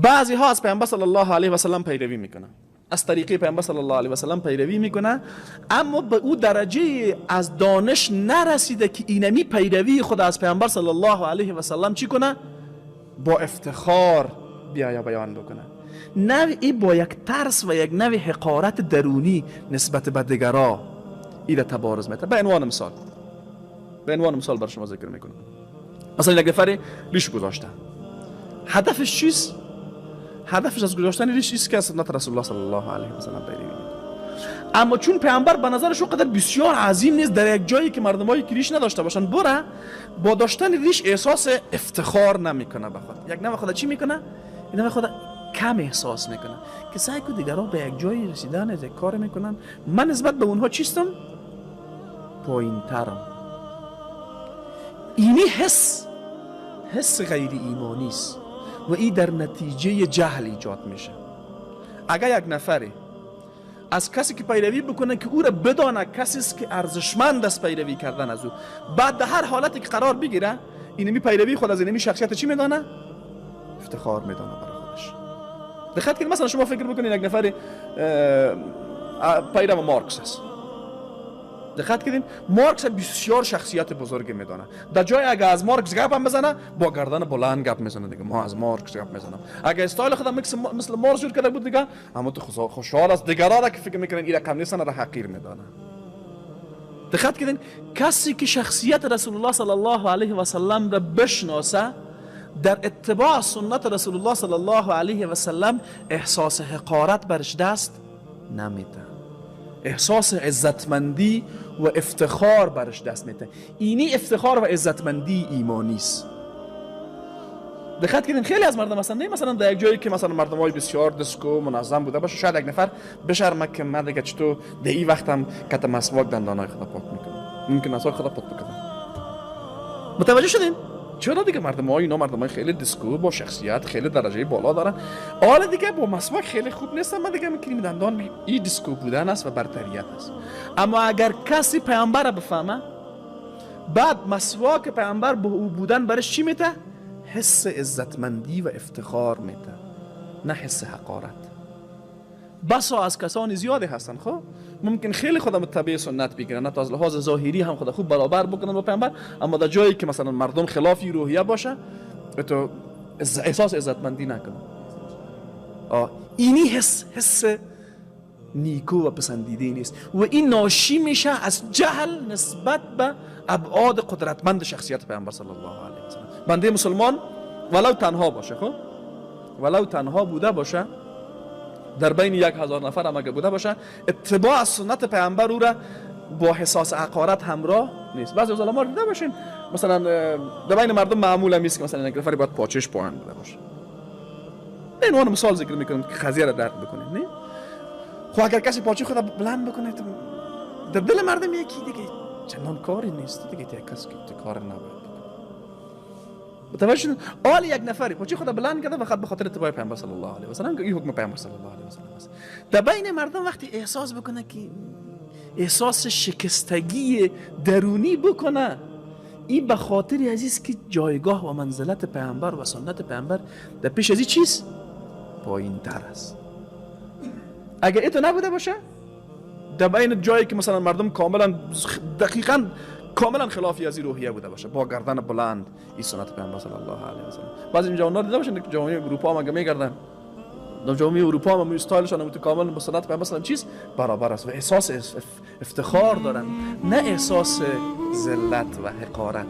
بعضی ها از پیامبر صلی الله علیه و سلم پیروی میکنن، از طریقه پیامبر صلی الله علیه و سلم پیروی میکنه، اما به او درجه از دانش نرسیده که اینمی پیروی خود از پیامبر صلی الله علیه و سلم چی کنه؟ با افتخار بیا بیان بکنه. نوعی با یک ترس و یک نوع حقارت درونی نسبت به دیگرا ایره تبارز میته. به عنوان مثال، به عنوان مثال بر شما ذکر میکنم، مثلا یک نفر ریش گذاشته، هدفش چیست؟ هدفش از گذاشتن ریش است که از سنت رسول الله صلی الله علیه و سلم پیروی میکنه. اما چون پیامبر به نظرش قدر بسیار عظیم نیست، در یک جایی که مردمایی که ریش نداشته باشن بره، با داشتن ریش احساس افتخار نمیکنه به خود. یک نوع خود چی میکنه؟ یک نوع خود کم احساس میکنه که سعی کو دیگران به یک جایی رسیدن، از یک کار میکنن، من نسبت به اونها چیستم؟ پایینترم. اینی حس غیر ایمانی است و این در نتیجه جهل ایجاد میشه. اگر یک نفری از کسی که پیروی بکنه که او را بدانه کسی است که ارزشمند است پیروی کردن از او، بعد در هر حالتی که قرار بگیره اینمی پیروی خود از اینمی شخصیت چی میدانه؟ افتخار میدانه برای خودش. دقت کنید، مثلا شما فکر بکنید یک نفر پیرو مارکس است. دقت کردین، مارکس بسیار شخصیت بزرگی میدانه. در جای اگه از مارکس گپ هم بزنه با گردن بلند گپ میزنه دیگه، ما از مارکس گپ میزنم. اگه استایل خودم مثل مارکس جور کرده بود دیگه، اما تو خوشحال است. دیگران را که فکر میکنن این رقم نیستن را حقیر میدانه. دقت کردین، کسی که شخصیت رسول الله صلی الله علیه و سلم را بشناسه، در اتباع سنت رسول الله صلی الله علیه و سلم احساس حقارت برش دست نمیده، احساس عزتمندی و افتخار برش دست میده. اینی افتخار و عزتمندی ایمانی است. دقت کنین، خیلی از مردم مثلا نه، مثلا در یک جایی که مثلا مردمای بسیار دسکو منظم بوده باشه، شاید یک نفر بشرمه که من دیگه چطور در این وقتم کت مسواک دندانای خدا پاک میکنم، ممکن مسواک خدا پاک بکنم. متوجه شدین؟ چرا دیگه مردم های اینا مردم های خیلی دیسکو با شخصیت خیلی درجه بالا دارن، حالا دیگه با مسواک خیلی خوب نیستن، من دیگه میکنیم دندان این دیسکو بودن است و برتریت است. اما اگر کسی پیامبر بفهمه، بعد مسواک پیامبر با او بودن برش چی میته؟ حس عزتمندی و افتخار میته، نه حس حقارت. بسا از کسانی زیادی هستن، خب ممکن خیلی خودم تبع سنت بگیرن، نه تا از لحاظ ظاهری هم خود خوب برابر بکنن با پیامبر، اما در جایی که مثلا مردم خلافی روحیه باشه تو احساس عزتمندی نکنن. اینی حس نیکو و پسندیده نیست و این ناشی میشه از جهل نسبت به ابعاد قدرتمند شخصیت پیامبر صلی الله علیه و سلم. بنده مسلمان ولو تنها باشه، خب ولو تنها بوده باشه، در بین 1000 نفر هم اگه بوده باشه، اتباع سنت پیامبر او را با حساس حقارت همراه نیست. بعضی از علما دیده باشین مثلا در بین مردم معمول هم نیست که مثلا یک نفری باید پاچش پایین بوده باشه. به عنوان مثال ذکر میکنم که قضیه را درک بکنید. نه خب اگر کسی پاچه خود بلند بکنه در دل مردم یکی دیگه چندان کاری نیست دیگه، یک کسی که کار نباید. متوجه شدید؟ آل یک نفری پاچه خود بلند کرده فقط به خاطر اتباع پیامبر صلی الله علیه و سلم، که این حکم پیامبر صلی الله علیه و سلم است. در بین مردم وقتی احساس بکنه که احساس شکستگی درونی بکنه، این به خاطر عزیز که جایگاه و منزلت پیامبر و سنت پیامبر در پیش از این چیز پایین تر است. اگر ایتو نبوده باشه، در بین جایی که مثلا مردم کاملا دقیقاً کاملا خلافی از این روحیه بوده باشه، با گردن بلند این سنت پیامبر صلی الله علیه و سلم. بعضی جوان‌ها دیده باشن که جوانای اروپا هم اگه میگردن، در جامعه اروپا هم استایلشان هم کاملا با سنت پیامبر صلی چیز برابر است و احساس افتخار دارن، نه احساس ذلت و حقارت.